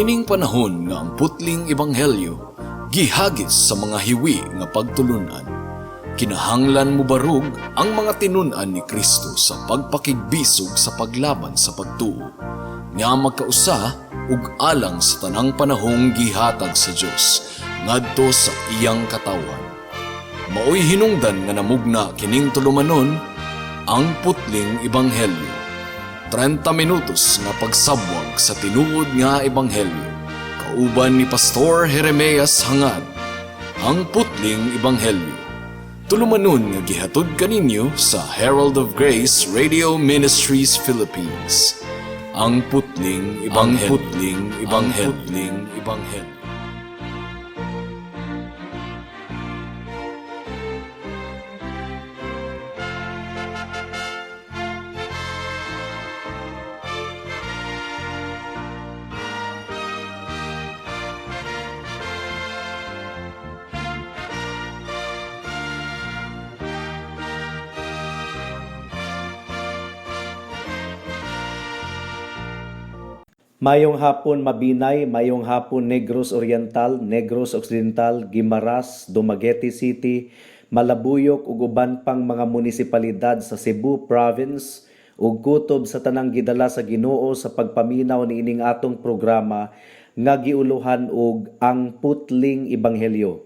Niining panahon nga ang putling ebanghelyo gihagis sa mga hiwi nga pagtulunan, kinahanglan mobarog ang mga tinun-an ni Kristo sa pagpakigbisog sa paglaban sa pagtuo nga magkausa ug alang sa tanang panahong gihatag sa Dios ngadto sa iyang katawhan. Maoy hinungdan nga namugna kining tulumanon, Ang Putling Ebanghelyo. 30 minutos nga pagsabwag sa tinuod nga ebanghelyo. Kauban ni Pastor Jeremias Hangad. Ang Putling Ebanghelyo. Tulumanon nga gihatod kaninyo sa Herald of Grace Radio Ministries Philippines. Ang Putling Ebanghelyo. Ang Putling Ebanghelyo. Putling Ebanghelyo. Mayong hapon, Mabinay, mayong hapon, Negros Oriental, Negros Occidental, Guimaras, Dumaguete City, Malabuyok ug uban pang mga munisipalidad sa Cebu Province ug kutob sa tanang gidala sa Ginoo sa pagpaminaw niining atong programa nga giuluhan og Ang Putling Ebanghelyo.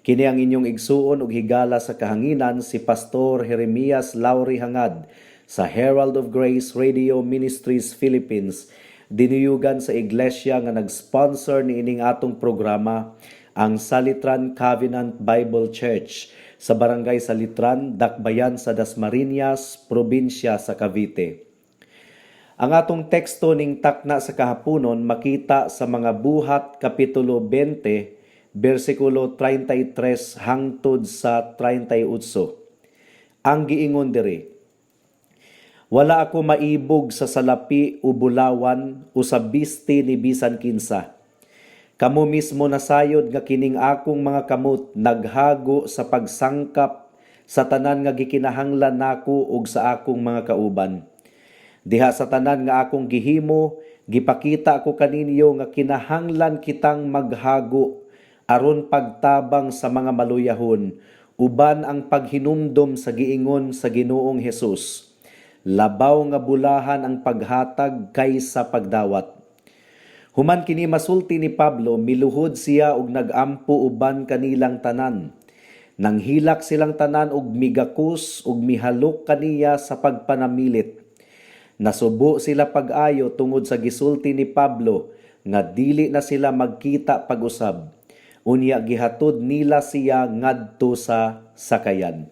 Kini ang inyong igsuon ug higala sa kahanginan, si Pastor Jeremias Lauri Hangad sa Herald of Grace Radio Ministries Philippines, dinuyugan sa iglesia nga nag-sponsor niining atong programa, ang Salitran Covenant Bible Church sa Barangay Salitran, Dakbayan sa Dasmariñas, probinsya sa Cavite. Ang atong teksto ning takna sa kahaponon makita sa Mga Buhat kapitulo 20 bersikulo 33 hangtod sa 38. Ang giingon diri: "Wala ako maibog sa salapi o bulawan o sa bisti ni bisan kinsa. Kamo mismo nasayod nga kining akong mga kamot naghago sa pagsangkap sa tanan nga gikinahanglan nako ug sa akong mga kauban. Diha sa tanan nga akong gihimo, gipakita ko kaninyo nga kinahanglan kitang maghago aron pagtabang sa mga maluyahon, uban ang paghinumdom sa giingon sa Ginoong Hesus: Labaw nga bulahan ang paghatag kaysa pagdawat." Human kini masulti ni Pablo, miluhod siya og nagampo uban kanilang tanan. Nanghilak silang tanan og migakos og mihalok kaniya sa pagpanamilit. Nasubo sila pag-ayo tungod sa gisulti ni Pablo nga dili na sila magkita pag-usab. Unya gihatod nila siya ngadto sa sakayan.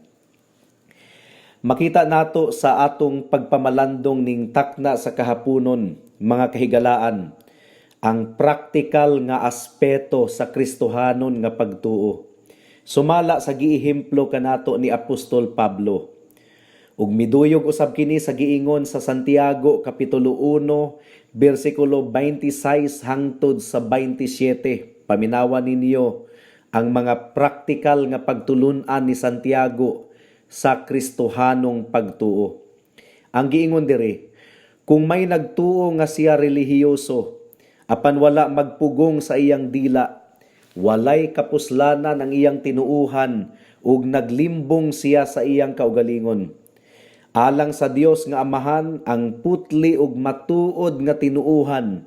Makita nato sa atong pagpamalandong ning takna sa kahaponon, mga kahigalaan, ang praktikal nga aspeto sa Kristohanon nga pagtuo. Sumala sa giehemplo kanato ni Apostol Pablo. Ug miduyog usab kini sa giingon sa Santiago kapitulo 1 bersikulo 26 hangtod sa 27. Paminawan ninyo ang mga praktikal nga pagtulun-an ni Santiago sa Kristohanong pagtuo. Ang giingon diri, "Kung may nagtuo nga siya relihiyoso, apan wala magpugong sa iyang dila, walay kapuslanan ang iyang tinuuhan ug naglimbong siya sa iyang kaugalingon. Alang sa Dios nga Amahan, ang putli ug matuod nga tinuuhan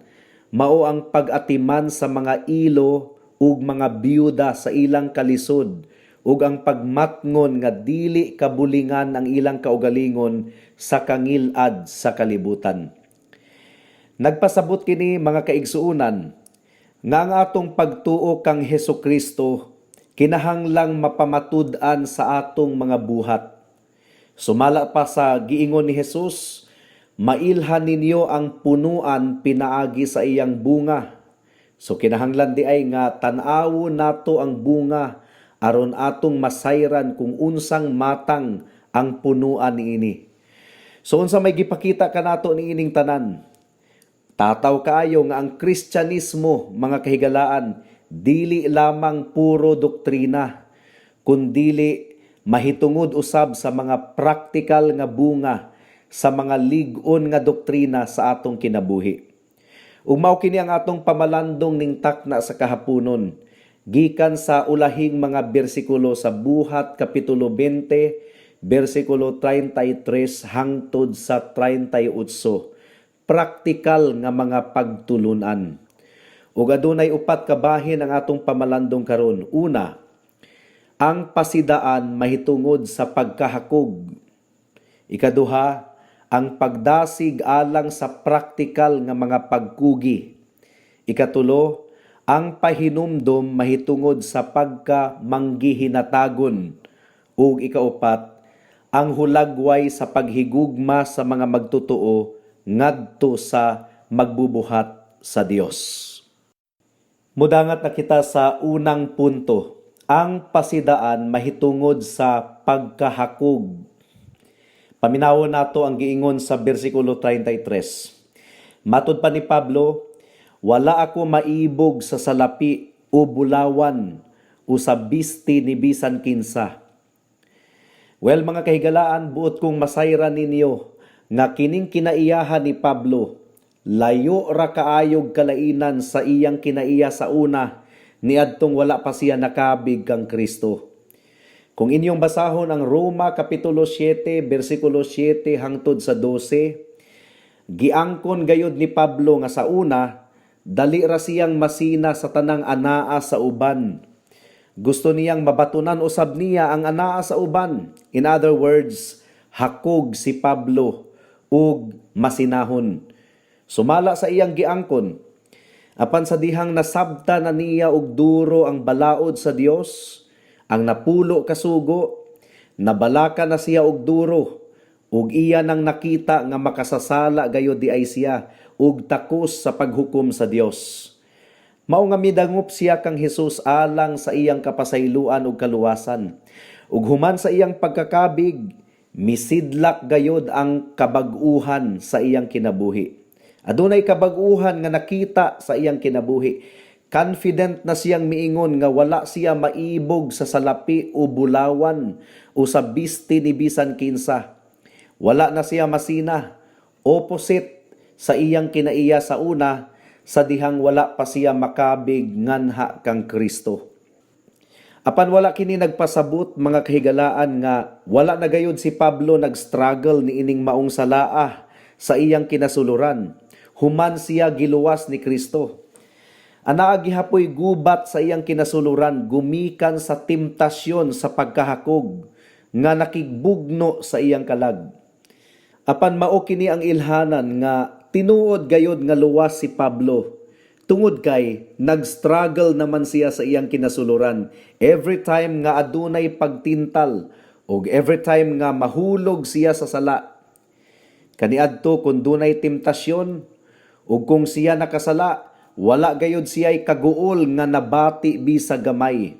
mao ang pag-atiman sa mga ilo ug mga biyuda sa ilang kalisod ug ang pagmatngon nga dili kabulingan ang ilang kaugalingon sa kangilad sa kalibutan." Nagpasabot kini, mga kaigsuonan, nga ang atong pagtuo kang Heso Kristo kinahanglang mapamatud-an sa atong mga buhat. Sumala pa sa giingon ni Jesus, "Mailhan ninyo ang punuan pinaagi sa iyang bunga." So kinahanglan di ay nga tan-awon nato ang bunga aron atong masayran kung unsang matang ang punuan niini. So unsa may gipakita kanato niining tanan? Tataw kaayo nga ang Kristyanismo, mga kahigalaan, dili lamang puro doktrina, kundili mahitungod usab sa mga praktikal nga bunga sa mga lig-on nga doktrina sa atong kinabuhi. Ug mao kini ang atong pamalandong ning takna sa kahaponon gikan sa ulahing mga bersikulo sa Buhat kapitulo 20 bersikulo 33 hangtod sa 38, praktikal nga mga pagtulunan. Ug adunay upat ka bahin ang atong pamalandong karon. Una, ang pasidaan mahitungod sa pagkahakog. Ikaduha, ang pagdasig alang sa praktikal nga mga pagkugi. Ikatulo, ang pahinumdom mahitungod sa pagka manggihinatagon. Ug ikaupat, ang hulagway sa paghigugma sa mga magtotoo ngadto sa magbubuhat sa Dios. Mudangat na kita sa unang punto, ang pasidaan mahitungod sa pagkahakog. Paminawon nato ang giingon sa bersikulo 33. Matod pa ni Pablo, "Wala ako maibog sa salapi o bulawan o sa bisti ni bisan kinsa." Well, mga kahigalaan, buot kong masayran ninyo nga kining kinaiyahan ni Pablo, layo ra kaayog kalainan sa iyang kinaiya sa una niadtong wala pa siya nakabig kang Kristo. Kung inyong basahon ang Roma kapitulo 7 bersikulo 7 hangtod sa 12, giangkon gayud ni Pablo nga sa una dali ra siyang masina sa tanang anaa sa uban. Gusto niyang mabatunan usab niya ang anaa sa uban. In other words, hakog si Pablo ug masinahon. Sumala sa iyang giangkon. Apan sa dihang nasabta na niya og duro ang balaod sa Dios, ang 10 ka sugo, nabalaka na siya og duro, ug iya nang nakita nga makasasala gayod diay siya ug takos sa paghukom sa Dios. Mao nga midangop siya kang Hesus alang sa iyang kapasayloan ug kaluwasan. Ug human sa iyang pagkakabig, misidlak gayod ang kabag-uhan sa iyang kinabuhi. Adunay kabag-uhan nga nakita sa iyang kinabuhi. Confident na siyang miingon nga wala siya maibog sa salapi o bulawan o sa bisti ni bisan kinsa. Wala na siya masina. Opposite sa iyang kinaiya sa una sa dihang wala pa siya makabig nganha kang Kristo. Apan wala kini nagpasabot, mga kahigalaan, nga wala na gayud si Pablo nag-struggle ni ining maong salaa sa iyang kinasuluran human siya giluwas ni Kristo. Anaa gihapoy gubat sa iyang kinasuluran gumikan sa temptasyon sa pagkahakog nga nakigbugno sa iyang kalag. Apan mao kini ang ilhanan nga tinuod gayod nga luwas si Pablo tungod kay nag-struggle naman siya sa iyang kinasuluran every time nga adunay pagtintal ug every time nga mahulog siya sa sala. Kaniadto, kung dunay temptasyon ug kung siya nakasala, wala gayod siya'y kaguol nga nabati bisag gamay.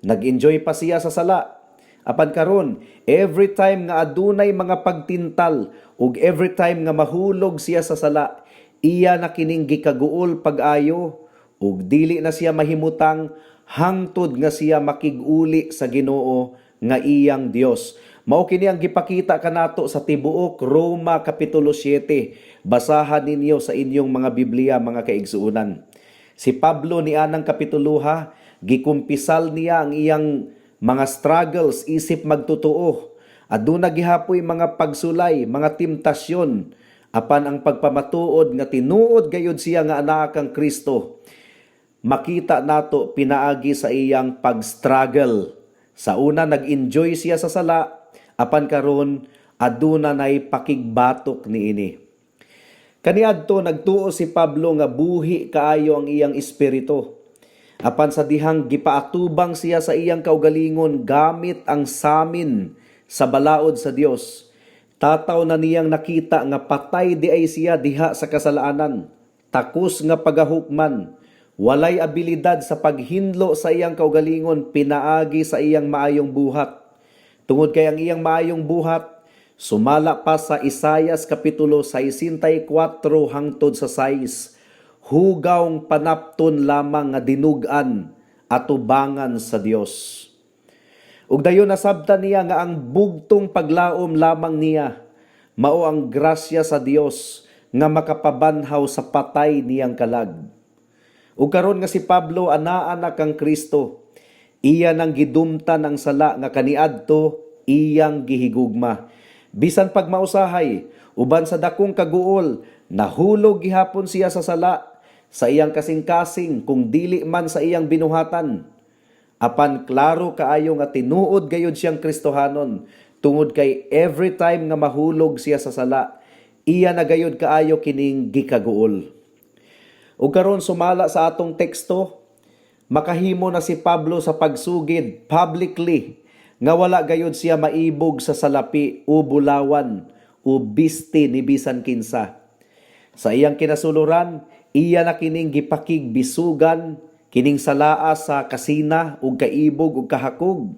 Nag-enjoy pa siya sa sala. Apan karon, every time nga adunay mga pagtintal ug every time nga mahulog siya sa sala, iya na kining gikaguol pag-ayo ug dili na siya mahimutang hangtod nga siya makig-uli sa Ginoo nga iyang Dios. Mao kini ang gipakita kanato sa tibuok Roma kapitulo 7. Basahan ninyo sa inyong mga Biblia, mga kaigsuonan. Si Pablo ni anang kapituluha, gikumpisal niya ang iyang mga struggles isip magtotoo. Aduna gihapoy mga pagsulay, mga temptasyon, apan ang pagpamatuod nga tinuod gayud siya nga anak kang Kristo, makita nato pinaagi sa iyang pag-struggle. Sa una nag-enjoy siya sa sala, apan karon aduna nay pakigbatok niini. Kaniadto nagtuo si Pablo nga buhi kaayo ang iyang espiritu. Apan sa dihang gipaatubang siya sa iyang kaugalingon gamit ang samin sa balaod sa Dios, tataw na niyang nakita nga patay diay siya diha sa kasalanan, takos nga pagahukman, walay abilidad sa paghinlo sa iyang kaugalingon pinaagi sa iyang maayong buhat. Tungod kay ang iyang maayong buhat, sumala pa sa Isayas kapitulo 64 hangtod sa 6, hugawng panapton lamang nga dinug-an atubangan sa Dios. Ug dayon nasabtan niya nga ang bugtong paglaom lamang niya mao ang grasya sa Dios nga makapabanhaw sa patay niyang kalag. Ug karon nga si Pablo anaa na kang Kristo, iya nang gidumtan ang sala nga kaniadto iyang gihigugma. Bisan pagmausahay, uban sa dakong kaguol, nahulog gihapon siya sa sala sa iyang kasing-kasing kung dili man sa iyang binuhatan. Apan klaro kaayo nga tinuod gayud siyang Kristohanon tungod kay every time nga mahulog siya sa sala, iya na gayud kaayo kining gikaguol. Ug karon, sumala sa atong teksto, makahimo na si Pablo sa pagsugid publicly nga wala gayud siya maibog sa salapi o bulawan o biste ni bisan kinsa. Sa iyang kinasuluran, iya na kining gipakigbisugan kining salaa sa kasina ug kaibog ug kahakog.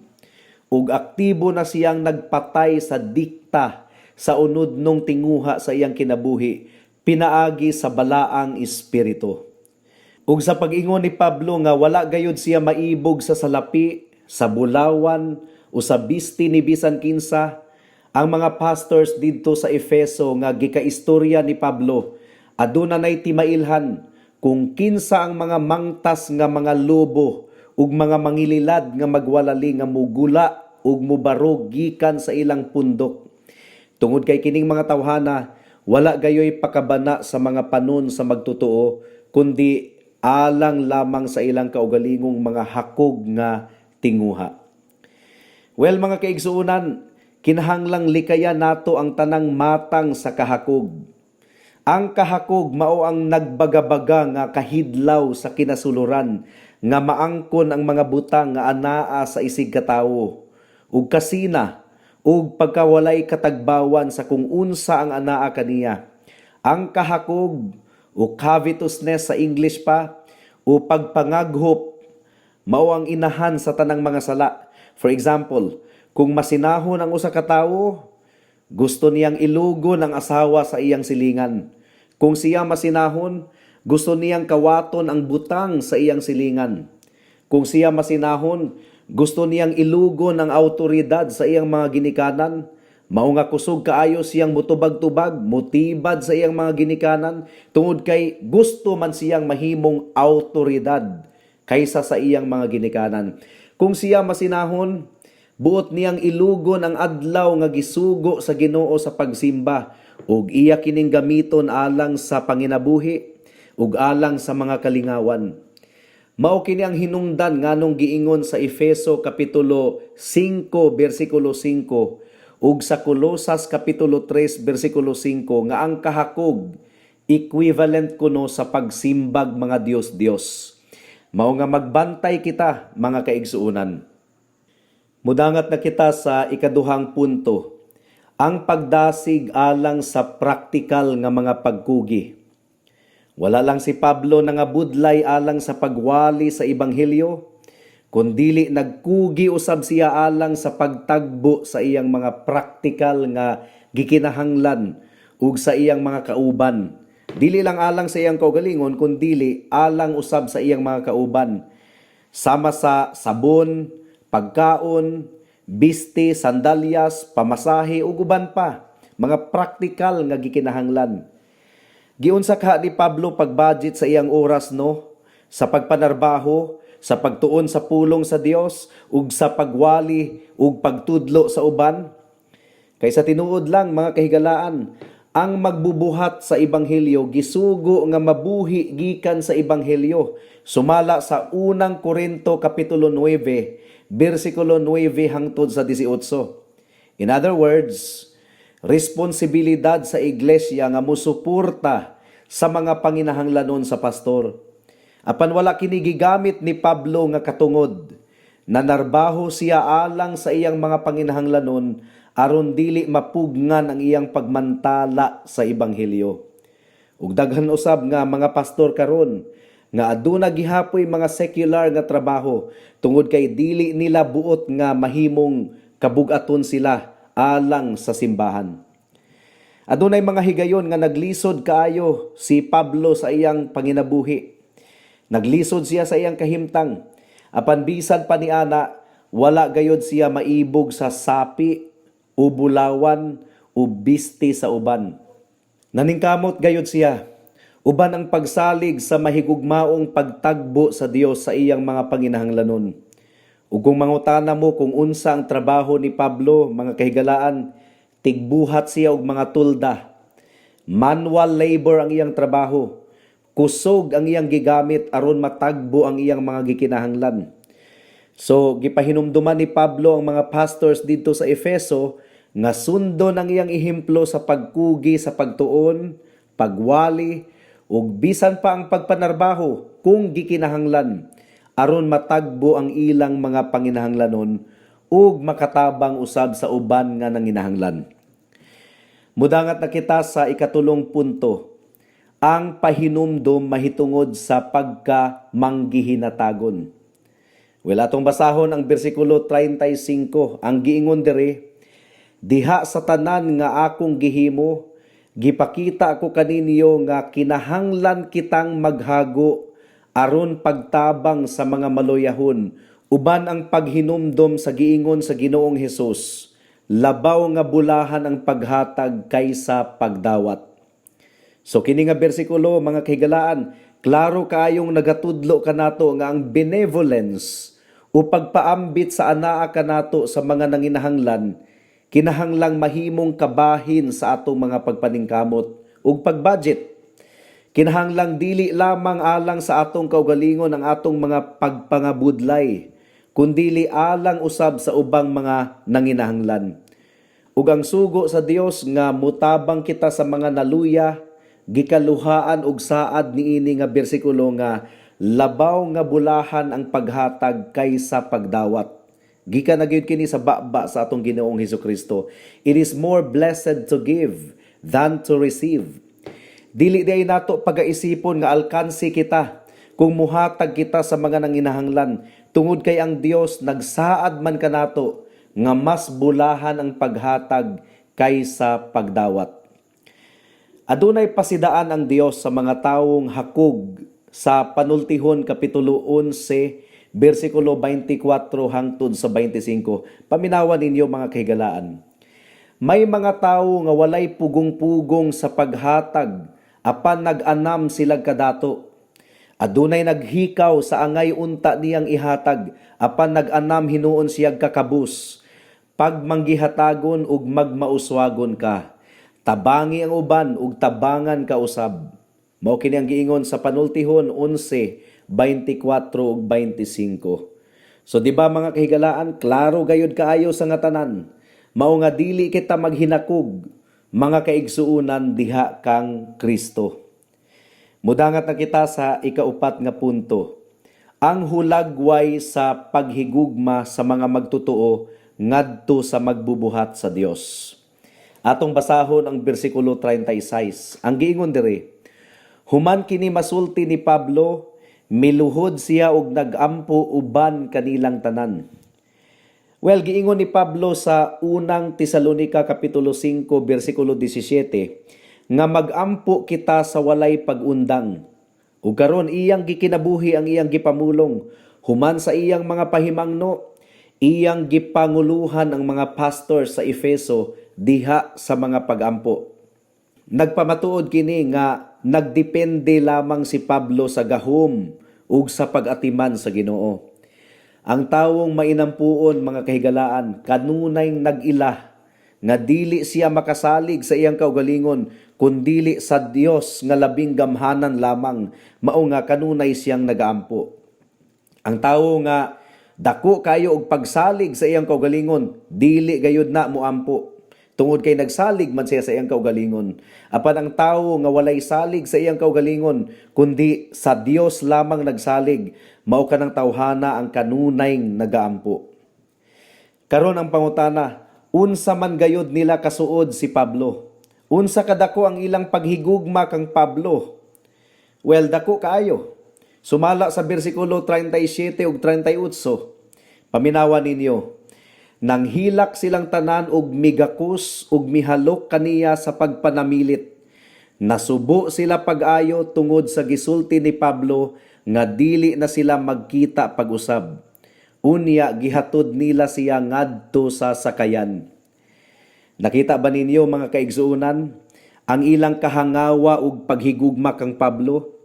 Ug aktibo na siyang nagpatay sa dikta sa unudnong tinguha sa iyang kinabuhi pinaagi sa Balaang Espiritu. Ug sa pag-ingon ni Pablo nga wala gayud siya maibog sa salapi, sa bulawan o sa bisti ni bisan kinsa, ang mga pastors didto sa Efeso nga gikaistorya ni Pablo, aduna nay timailhan kung kinsa ang mga mangtas nga mga lobo ug mga mangililad nga magwalali nga mugula ug mubarog gikan sa ilang pundok. Tungod kay kining mga tawhana, wala gayoy pakabana sa mga panon sa magtotoo, kundi alang lamang sa ilang kaugalingong mga hakog nga tinguha. Well, mga kaigsuonan, kinahanglang likayan nato ang tanang matang sa kahakog. Ang kahakog mao ang nagbagabaga nga kahidlaw sa kinasuluran nga maangkon ang mga butang nga anaa sa isig katawo ug kasina ug pagkawalay katagbawan sa kung unsa ang anaa kaniya. Ang kahakog o covetousness sa English pa o pagpangaghop mao ang inahan sa tanang mga sala. For example, kung masinahon ang usa ka tawo, gusto niyang ilugon ang asawa sa iyang silingan. Kung siya masinahon, gusto niyang kawaton ang butang sa iyang silingan. Kung siya masinahon, gusto niyang ilugon ang autoridad sa iyang mga ginikanan. Mao nga kusog kaayo siyang mutubag-tubag, mutibad sa iyang mga ginikanan tungod kay gusto man siyang mahimong autoridad kaysa sa iyang mga ginikanan. Kung siya masinahon, buot niyang ilugon ang adlaw nga gisugo sa Ginoo sa pagsimba ug iya kining gamiton alang sa panginabuhi ug alang sa mga kalingawan. Mao kini ang hinungdan nganong giingon sa Efeso kapitulo 5 bersikulo 5 ug sa Kolosas kapitulo 3 bersikulo 5 nga ang kahakog equivalent kuno sa pagsimbag mga Dios-Dios. Mao nga magbantay kita, mga kaigsuonan. Mudangat na kita sa ikaduhang punto, ang pagdasig alang sa praktikal nga mga pagkugi. Wala lang si Pablo nangabudlay alang sa pagwali sa ebanghelyo, kundili nagkugi usab siya alang sa pagtagbo sa iyang mga praktikal nga gikinahanglan ug sa iyang mga kauban. Dili lang alang sa iyang kaugalingon, kundili alang usab sa iyang mga kauban. Sama sa sabon, pagkaon, biste, sandalyas, pamasahe ug uban pa, mga praktikal nga gikinahanglan. Giunsa kaha ni Pablo pagbudget sa iyang oras, no? Sa pagpanarbaho, sa pagtuon sa pulong sa Dios ug sa pagwali ug pagtudlo sa uban. Kay sa tinuod lang, mga kahigalaan, ang magbubuhat sa ebanghelyo gisugo nga mabuhi gikan sa ebanghelyo. Sumala sa Unang Korinto kapitulo 9, bersikulo 9 hangtod sa 18. In other words, responsibilidad sa iglesia nga musuporta sa mga panginahanglanon sa pastor. Apan wala kini gigamit ni Pablo nga katungod. Nanarbaho siya alang sa iyang mga panginahanglanon aron dili mapugngan ang iyang pagmantala sa ebanghelyo. Ug daghan usab nga mga pastor karon nga aduna gihapoy mga secular nga trabaho tungod kay dili nila buot nga mahimong kabugaton sila alang sa simbahan. Adunay mga higayon nga naglisod kaayo si Pablo sa iyang panginabuhi. Naglisod siya sa iyang kahimtang. Apan bisan pa niana, wala gayod siya maibog sa sapi o bulawan o biste sa uban. Naningkamot gayud siya uban ang pagsalig sa mahigugmaong pagtagbo sa Dios sa iyang mga panginahanglanon. Ug kung mangutana mo kung unsa ang trabaho ni Pablo, mga kahigalaan, tigbuhat siya og mga tulda. Manual labor ang iyang trabaho. Kusog ang iyang gigamit aron matagbo ang iyang mga gikinahanglan. So, gipahinumduman ni Pablo ang mga pastors didto sa Efeso nga sundon ang iyang ehemplo sa pagkugi sa pagtuon, pagwali, ug bisan pa ang pagpanarbaho kung gikinahanglan aron matagbo ang ilang mga panginahanglanon ug makatabang usab sa uban nga nanginahanglan. Mudangat na kita sa ikatulong punto, ang pahinumdom mahitungod sa pagka manggihinatagon. Well, atong basahon ang bersikulo 35. Ang giingon diri, "Diha sa tanan nga akong gihimo, gipakita ko kaninyo nga kinahanglan kitang maghago aron pagtabang sa mga maluyahon uban ang paghinumdom sa giingon sa Ginoong Hesus, labaw nga bulahan ang paghatag kaysa pagdawat." So kini nga bersikulo, mga kahigalaan, klaro kaayong nagatudlo kanato nga ang benevolence o pagpaambit sa anaa kanato sa mga nanginahanglan kinahanglang mahimong kabahin sa atong mga pagpaningkamot ug pagbudget. Kinahanglang dili lamang alang sa atong kaugalingon ang atong mga pagpangabudlay, kundili alang usab sa ubang mga nanginahanglan. Ug ang sugo sa Dios nga mutabang kita sa mga naluya, gikaluhaan og saad niini nga bersikulo nga labaw nga bulahan ang paghatag kaysa pagdawat. Gikan na gyud kini sa baba sa atong Ginoong Hesus Kristo. It is more blessed to give than to receive. Dili diay nato pagaisipon nga alkansi kita kung muhatag kita sa mga nanginahanglan tungod kay ang Dios nagsaad man kanato nga mas bulahan ang paghatag kaysa pagdawat. Adunay pasidaan ang Dios sa mga tawong hakog sa Panultihon kapitulo 11 bersikulo 24 hangtod sa 25. Paminawan ninyo, mga kahigalaan. May mga tawo nga walay pugong-pugong sa paghatag apan nag-anam sila kadato. Adunay naghikaw sa angay unta niyang ihatag apan nag-anam hinuon siyag kakabus. Pagmanggihatagon ug magmauswagon ka. Tabangi ang uban ug tabangan ka usab. Mao kini ang giingon sa Panultihon 11:24 ug 25. So di ba, mga kahigalaan, klaro gayud kaayo sa nga tanan. Mao nga dili kita maghinakog, mga kaigsuunan, diha kang Kristo. Mudangat na kita sa ikaupat nga punto. Ang hulagway sa paghigugma sa mga magtotoo ngadto sa magbubuhat sa Dios. Atong basahon ang bersikulo 36. Ang giingon diri, "Human kini masulti ni Pablo, miluhod siya og nagampo uban kanilang tanan." Well, giingon ni Pablo sa Unang Tesalonika kapitulo 5 bersikulo 17 nga magampo kita sa walay pag-undang. Ug karon iyang gikinabuhi ang iyang gipamulong human sa iyang mga pahimangno, iyang gipanguluhan ang mga pastor sa Efeso diha sa mga pagampo. Nagpamatuod kini nga nagdepende lamang si Pablo sa gahom ug sa pag-atiman sa Ginoo. Ang tawong mainampuon, mga kahigalaan, kanunay nag-ila nga dili siya makasalig sa iyang kaugalingon kundili sa Dios nga labing gamhanan lamang, mao nga kanunay siyang nagaampo. Ang tawo nga dako kayo og pagsalig sa iyang kaugalingon, dili gayud na moampo tungod kay nagsalig man siya sa iyang kaugalingon. Apan ang tawo nga walay salig sa iyang kaugalingon kundi sa Dios lamang nagsalig, mao kanang tawhana ang kanunay nagaampo. Karon ang pangutana, unsa man gayud nila kasuod si Pablo? Unsa kadako ang ilang paghigugma kang Pablo? Well, dako kaayo. Sumala sa bersikulo 37 ug 38. Paminawa ninyo. "Nanghilak silang tanan og migakos ug mihalok kaniya sa pagpanamilit. Nasubo sila pag-ayo tungod sa gisulti ni Pablo nga dili na sila magkita pag-usab. Unya gihatod nila siya ngadto sa sakayan." Nakita ba ninyo, mga kaigsuonan, Ang ilang kahangawa ug paghigugma kang Pablo.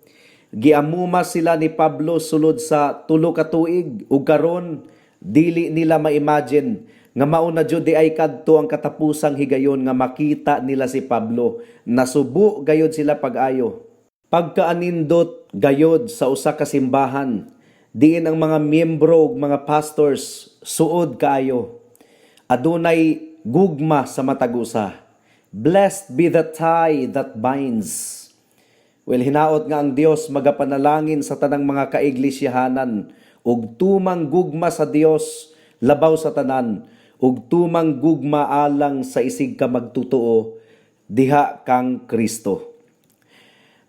Giamuma sila ni Pablo sulod sa 3 ka tuig ug karon dili nila ma-imagine nga mao na jud diay kadto ang katapusang higayon nga makita nila si Pablo. Nasubo gayod sila pag-ayo. Pagkaanindot gayod sa usa ka simbahan, diin ang mga miyembro ug mga pastors suod kaayo. Adunay gugma sa matag usa. Blessed be the tie that binds. Well, hinaot nga ang Dios magapanalangin sa tanang mga kaiglisyahanan ug tumang gugma sa Dios labaw sa tanan ug tumang gugma alang sa isig ka magtotoo diha kang Kristo.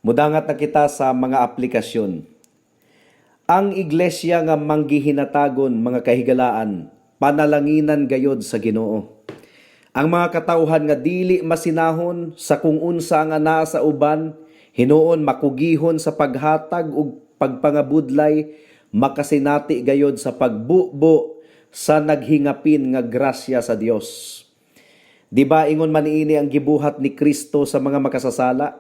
Mudangat na kita sa mga aplikasyon. Ang iglesia nga manggihinatagon, mga kahigalaan, panalanginan gayod sa Ginoo. Ang mga katawhan nga dili masinahon sa kung unsa nga naa sa uban, hinuon makugihon sa paghatag ug pagpangabudlay, makasinati gayod sa pagbubo sa naghingapin nga grasya sa Dios. Di ba ingon man niini ang gibuhat ni Kristo sa mga makasasala?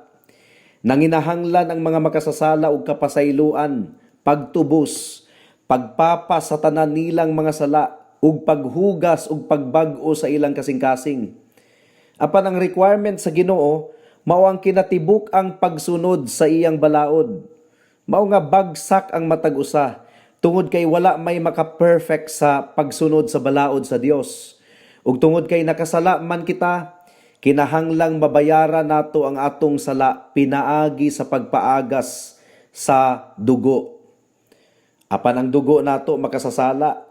Nanginahanglan ang mga makasasala og kapasayloan, pagtubos, pagpapa sa tanan nilang mga sala, ug paghugas ug pagbag-o sa ilang kasing-kasing. Apan ang requirement sa Ginoo mao ang kinatibuk ang pagsunod sa iyang balaod. Mao nga bagsak ang matag usa tungod kay wala may maka-perfect sa pagsunod sa balaod sa Dios. Ug tungod kay nakasala man kita, kinahanglang mabayaran nato ang atong sala pinaagi sa pagpaagas sa dugo. Apan ang dugo nato makasasala,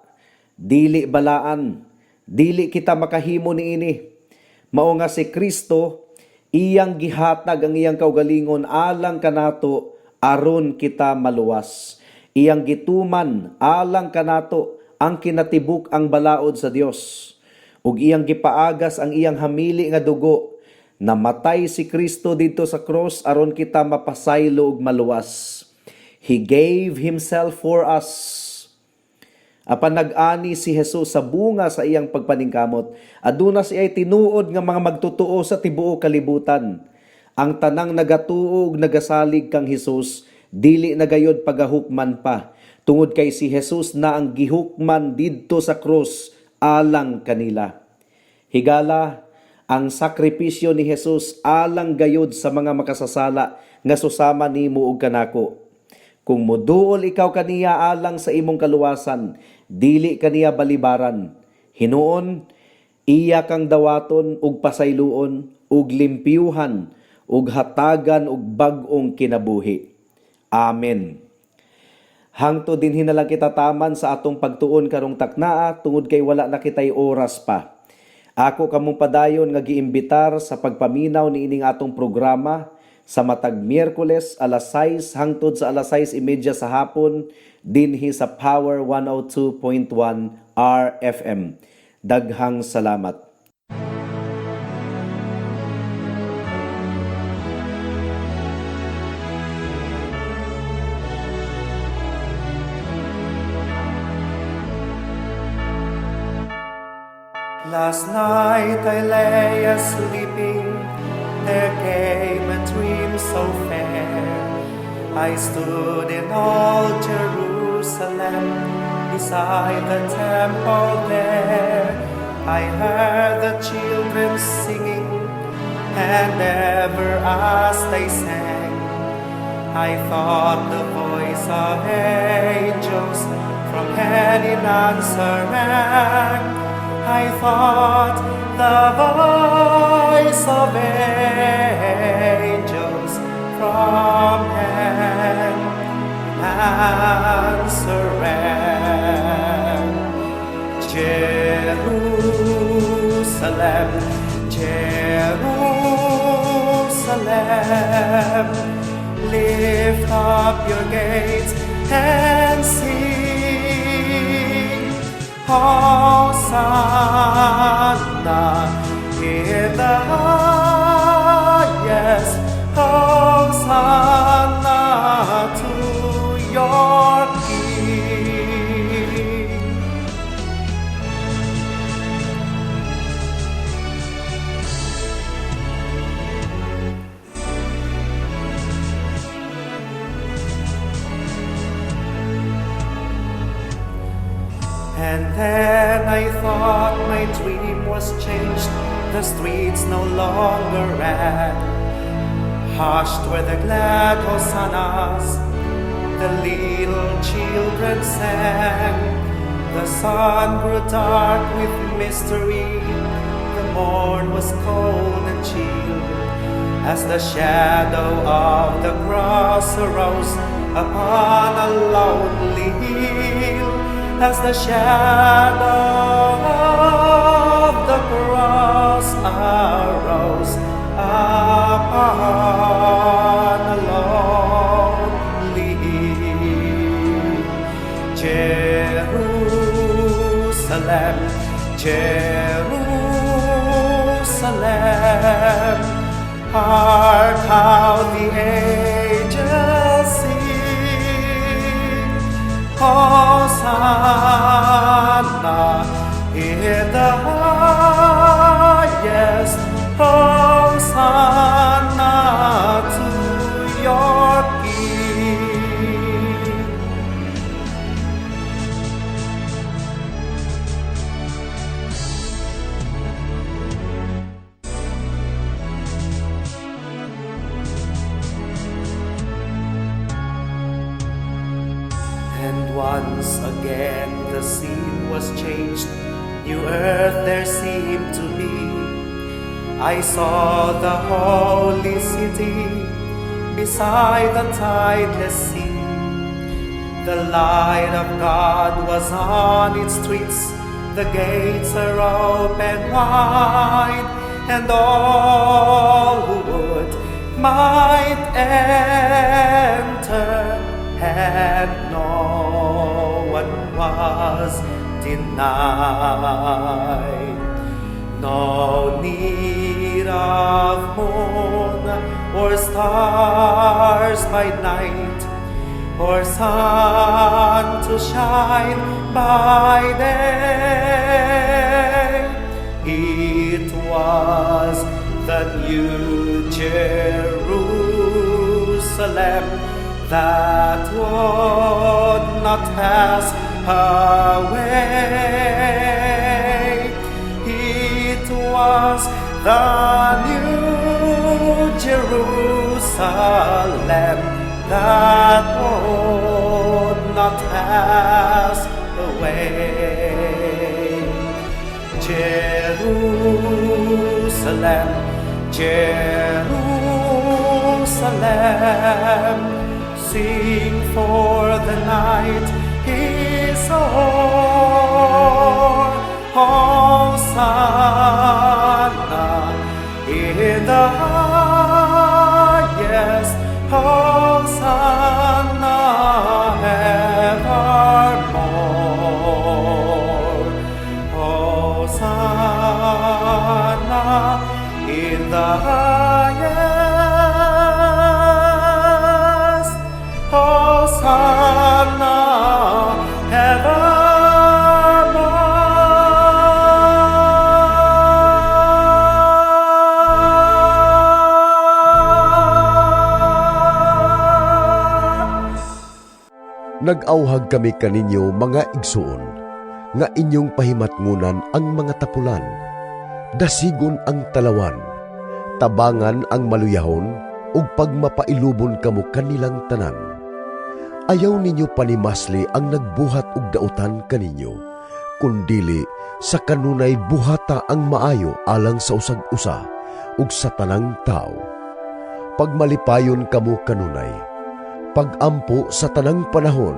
dili balaan, dili kita makahimo niini. Mao nga si Kristo iyang gihatag ang iyang kaugalingon alang kanato aron kita maluwas. Iyang gituman alang kanato ang kinatibuk ang balaod sa Dios. Ug iyang gipaagas ang iyang hamili nga dugo. Namatay si Kristo didto sa cross aron kita mapasaylo ug maluwas. He gave himself for us. Apan nag-ani si Jesus sa bunga sa iyang pagpaningkamot. Aduna siya tinuod nga mga magtotoo sa tibuok kalibutan. Ang tanang nagatuo ug nagasalig kang Hesus dili na gayod pagahukman pa, tungod kay si Jesus na ang gihukman didto sa krus alang kanila. Higala, ang sakripisyo ni Jesus alang gayod sa mga makasasala nga susama nimo ug kanako. Kung moduol ikaw kaniya alang sa imong kaluwasan, dili kaniya balibaran. Hinuon, iya kang dawaton ug pasayloon ug limpyuhan ug hatagan og bag-ong kinabuhi. Amen. Hangtod dinhi na lang kita taman sa atong pagtuon karong taknaa tungod kay wala na kitay oras pa. Ako kamong padayon nga giimbitar sa pagpaminaw niining atong programa sa matag Miyerkules alas 6 hangtod sa alas 6:30 sa hapon dinhi sa Power 102.1 RFM. Daghang salamat. Last night I lay a sleeping, there came a dream so fair. I stood in old Jerusalem, beside the temple there. I heard the children singing, and ever as they sang, I thought the voice of angels from heaven in answer rang. I thought the voice of angels from heaven in answer rang. Jerusalem, Jerusalem, lift up your gates and sing, Hosanna in the highest, Hosanna to your King. And then I thought my dream was changed, the streets no longer rang. Hushed were the glad hosannas, the little children sang. The sun grew dark with mystery, the morn was cold and chill, as the shadow of the cross arose upon a lonely hill, as the shadow of the cross arose upon a lonely hill. Jerusalem, Jerusalem, hark how the angels sing. Hosanna in the highest, Hosanna to your King. And once again the scene was changed, new earth there seemed to be. I saw the holy city beside the tideless sea. The light of God was on its streets, the gates are open wide, and all who would might enter, and no one was denied. No need of moon or stars by night, or sun to shine by day. It was the new Jerusalem that would not pass away. It was the new Jerusalem that would not pass away. Jerusalem, Jerusalem, sing, for the night is o'er. Hosanna in the highest, Hosanna evermore. Hosanna in the highest, Hosanna evermore. Nag-awhag kami kaninyo, mga igsuon, nga inyong pahimatngunan ang mga tapulan, dasigon ang talawan, tabangan ang maluyahon, ug pagmapailubon kamo kanilang tanan. Ayaw ninyo panimasli ang nagbuhat og dautan kaninyo, kundili sa kanunay buhata ang maayo alang sa usag-usa ug sa tanang tao. Pagmalipayon kamo kanunay, pagampo sa tanang panahon,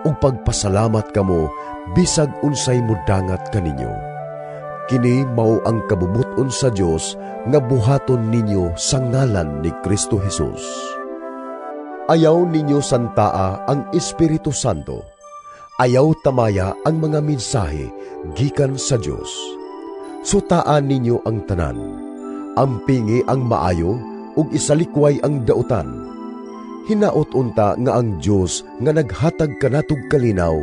ug pagpasalamat kamo bisag unsay mudangat kaninyo. Kini mao ang kabubut-on sa Dios nga buhaton ninyo sa ngalan ni Kristo Jesus. Ayaw ninyo santaa ang Espiritu Santo. Ayaw tamaya ang mga mensahe gikan sa Dios. Sutaan ninyo ang tanan. Ampingi ang maayo ug isalikway ang dautan. Hinaot unta nga ang Dios nga naghatag kanatog kalinaw,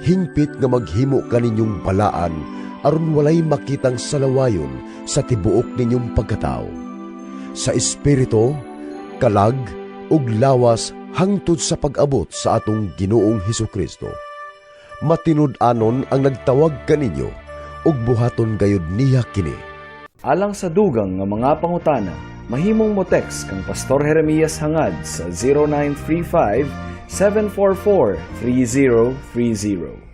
hingpit nga maghimo kaninyong balaan aron walay makitang salawayon sa tibuok ninyong pagkatao, sa espiritu, kalag ug lawas, hangtod sa pag-abot sa atong Ginoong Hesukristo. Matinud-anon ang nagtawag kaninyo ug buhaton gayud niya kini. Alang sa dugang nga mga pangutana, mahimong mo text kang Pastor Jeremias Hangad sa 0935 744 3030.